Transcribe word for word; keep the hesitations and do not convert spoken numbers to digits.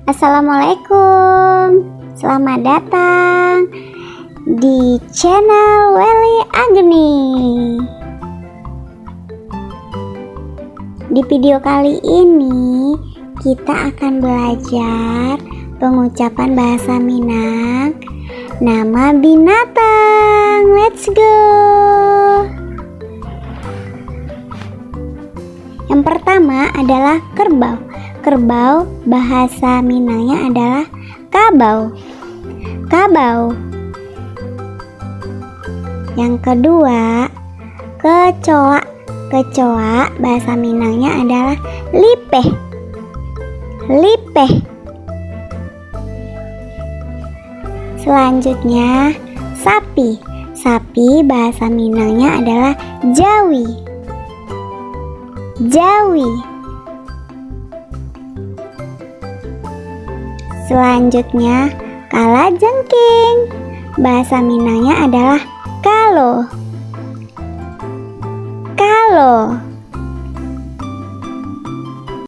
Assalamualaikum. Selamat datang di channel Welly Agni. Di video kali ini, kita akan belajar pengucapan bahasa Minang, nama binatang. Let's go. Yang pertama adalah kerbau. Kerbau bahasa Minangnya adalah kabau. Kabau. Yang kedua, kecoak. Kecoak bahasa Minangnya adalah lipeh. Lipeh. Selanjutnya, sapi. Sapi bahasa Minangnya adalah jawi. Jawi. Selanjutnya, kalajengking. Bahasa Minangnya adalah kalo. Kalo.